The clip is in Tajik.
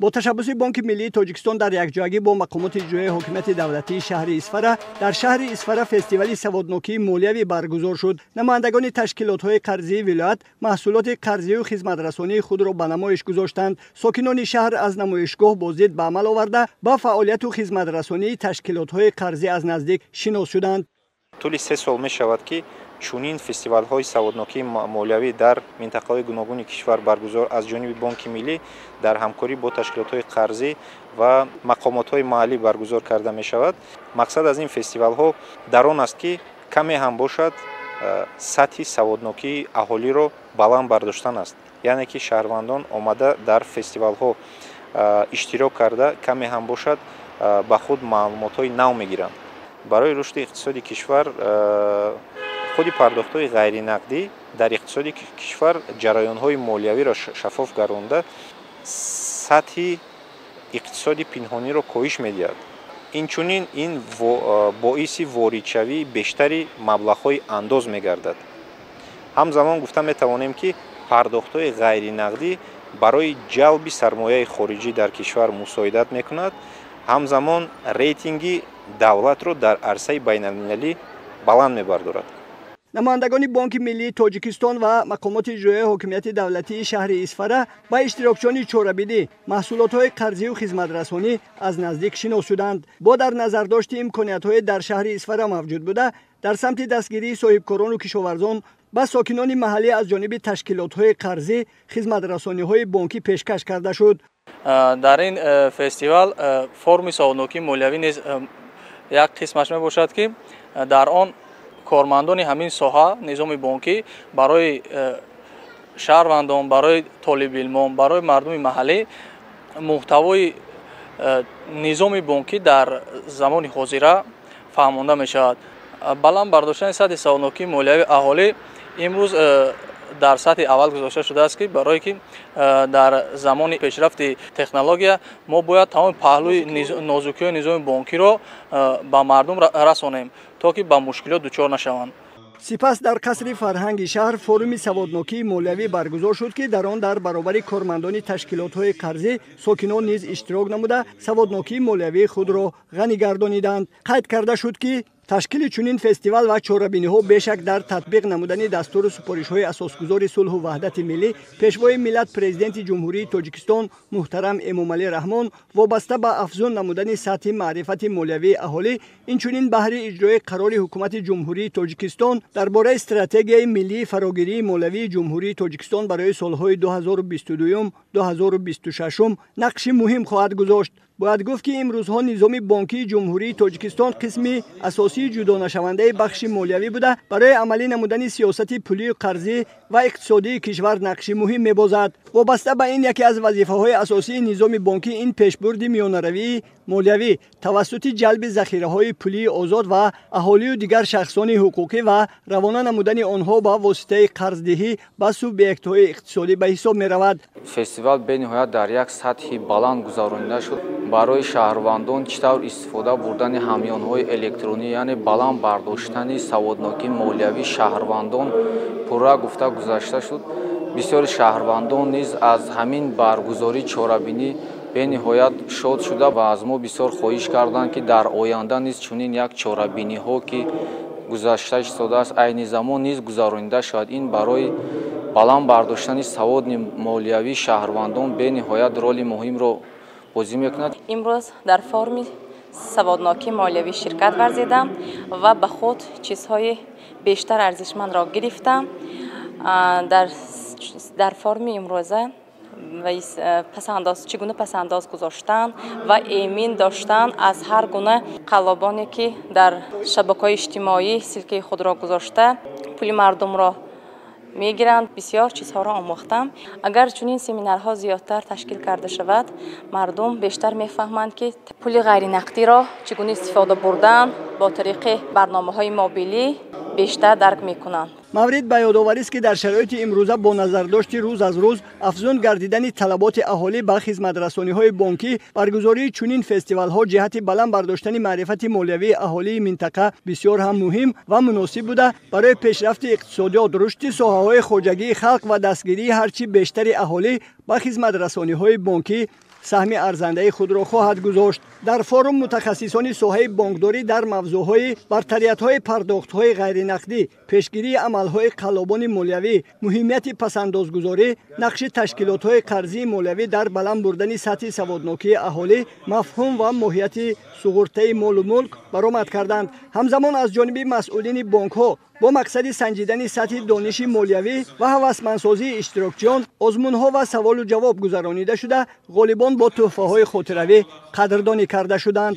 Бо ташаббуси Бонки миллии Тоҷикистон дар якҷоягӣ бо мақомоти иҷроияи ҳокимияти давлатии шаҳри Исфара дар шаҳри Исфара фестивали саводнокии молиявӣ баргузор шуд. Намояндагони ташкилотҳои қарзии вилоят маҳсулоти қарзию хизматрасонии худро ба намоиш гузоштанд. Сокинони шаҳр аз намоишгоҳ боздид ба амал оварда, ба фаъолияту хизматрасонии ташкилотҳои қарзӣ аз наздик шинос шуданд. Тӯли 3 сол мешавад, ки чунин фестивалҳои саводнокии молиявӣ дар минтақаҳои гуногуни кишвар баргузор аз ҷониби Бонки миллӣ дар ҳамкорӣ бо ташкилотҳои қарзӣ ва мақомотҳои маҳаллӣ баргузор карда мешавад. Мақсад аз ин фестивалҳо дар он аст, ки каме ҳам бошад, сатҳи саводнокии аҳолиро баланд бардоштан аст, яъне ки шаҳрвандон омада дар фестивалҳо иштирок карда, каме ҳам бошад, ба худ маълумотҳои нав мегиранд. Барои рушди иқтисоди кишвар худи пардохтҳои ғайринақдӣ дар иқтисоди кишвар ҷараёнҳои молиявиро шаффоф гардонда, сатҳи иқтисоди пинҳониро коҳиш медиҳад. Инчунин ин боиси воридшавии бештари маблағҳои андоз мегардад. Ҳамзамон гуфта метавонем, ки пардохтҳои ғайринақдӣ барои ҷалби сармояи хориҷӣ дар кишвар мусоидат мекунад, ҳамзамон рейтинги давлатро дар арсаи байналмилалӣ баланд мебардорад. Намояндагони Бонки миллии Тоҷикистон ва мақомоти иҷроияи ҳокимияти давлатии шаҳри Исфара ба иштирокчиёни чорабинӣ маҳсулотҳои қарзию хизматрасонӣ аз наздик шинос шуданд. Бо дар назардошти имкониятҳои дар шаҳри Исфара мавҷуд буда, дар самти дастгирии соҳибкорону кишоварзон ба сокинони маҳаллӣ аз ҷониби ташкилотҳои қарзӣ хизматрасониҳои бонкӣ пешкаш карда шуд. Дар ин фестивал форуми саводнокии молиявӣ низ як қисмаш мебошад, ки дар он кормандони ҳамин соҳа, низоми бонкӣ, барои шаҳрвандон, барои толибилмон, барои мардуми маҳаллӣ муҳтавои низоми бонкӣ дар замони ҳозира фаҳмонда мешавад. Баланд бардоштани сатҳи саводнокии молиявии аҳолӣ имрӯз дар сатҳи аввал гузошта шудааст, ки барое ки дар замони пешрафти технология мо бояд тамоми паҳлӯи нозукиҳои низоми бонкиро ба мардум расонем, то ки ба мушкилот дучор нашаванд. Сипас дар қасри фарҳанги шаҳр форуми саводнокии молиявӣ баргузор шуд, ки дар он дар баробари кормандони ташкилотҳои қарзӣ сокинон низ иштирок намуда, саводнокии молиявии худро ғанӣ гардониданд. Қайд карда шуд, ки ташкили чунин фестивал ва чорабиниҳо бешак дар татбиқ намудани дастуру супоришҳои асосгузори сулҳу ваҳдати миллӣ, Пешвои миллат, Президенти Ҷумҳурии Тоҷикистон муҳтарам Эмомалӣ Раҳмон вобаста ба афзун намудани сатҳи маърифати молиявии аҳолӣ, инчунин баҳри иҷрои қарори Ҳукумати Ҷумҳурии Тоҷикистон дар бораи стратегияи миллии фарогирии молиявии Ҷумҳурии Тоҷикистон барои солҳои 2022-2026 нақши муҳим хоҳад гузошт. Бояд гуфт, ки имрӯзҳо низоми бонкии Ҷумҳурии Тоҷикистон қисми асосии ҷудонашавандаи бахши молиявӣ буда, барои амалӣ намудани сиёсати пулию қарзӣ ва иқтисодии кишвар нақши муҳим мебозад. Вобаста ба ин, яке аз вазифаҳои асосии низоми бонкӣ ин пешбурди миёнаравии молиявӣ тавассути ҷалби захираҳои пулии озод ва аҳолию дигар шахсони ҳуқуқӣ ва равона намудани онҳо ба воситаи қарздиҳӣ ба субъектҳои иқтисодӣ ба ҳисоб меравад. Фестивал бениҳоят дар як сатҳи баланд гузаронида шуд. Барои шаҳрвандон чӣ тавр истифода бурдани ҳамёнҳои электронӣ, яъне баланд бардоштани саводнокии молиявии шаҳрвандон пурра гуфта гузашта шуд. Бисёри шаҳрвандон низ аз ҳамин баргузории чорабинӣ бениҳоят шод шуда ва аз мо бисёр хоҳиш карданд, ки дар оянда низ чунин як чорабиниҳо, ки гузашта истодааст, айни замон низ гузаронида шавад. Ин барои баланд бардоштани саводи молиявии шаҳрвандон бениҳоят роли муҳимро бозӣ мекунад. Имрӯз дар форуми саводнокии молиявӣ ширкат варзидам ва ба худ чизҳои бештар арзишмандро гирифтам. Дар форуми имрӯза пасандоз, чӣ гуна пасандоз гузоштан ва эмин доштан аз ҳар гуна қаллобоне, ки дар шабакаҳои иҷтимоӣ силкаи худро гузошта пули мардумро мегиранд. Бисёр чизҳоро омӯхтам. Агар чунин семинарҳо зиёдтар ташкил карда шавад, мардум бештар мефаҳманд, ки пули ғайринақдиро чӣ гуна истифода бурдан бо тариқи барномаҳои мобилӣ бештар дарк мекунанд. Маврид ба ёдоварист, ки дар шароити имрӯза бо назардошти рӯз аз рӯз афзун гардидани талаботи аҳолӣ ба хизматрасониҳои бонкӣ, баргузории чунин фестивалҳо ҷиҳати баланд бардоштани маърифати молиявии аҳолии минтақа бисёр ҳам муҳим ва муносиб буда, барои пешрафти иқтисодиёт, рушди соҳаҳои хоҷагии халқ ва дастгирии ҳарчи бештари аҳолӣ ба хизматрасониҳои бонкӣ саҳми арзандаи худро хоҳад гузошт. Дар форум мутахассисони соҳаи бонкдорӣ дар мавзӯъҳои бартариятҳои пардохтҳои ғайринақдӣ, пешгирии амалҳои қаллобони молиявӣ, муҳимияти пасандозгузорӣ, нақши ташкилотҳои қарзии молиявӣ дар баланд бурдани сатҳи саводнокии аҳолӣ, мафҳум ва моҳияти суғуртаи молу мулк баромад карданд. Ҳамзамон аз ҷониби масъулини бонкҳо бо мақсади санҷидани сатҳи дониши молиявӣ ва ҳавасмандсозии иштирокчиён озмунҳо ва саволу ҷавоб гузаронида шуда, ғолибон бо тӯҳфаҳои хотиравӣ қадрдонӣ карда шуданд.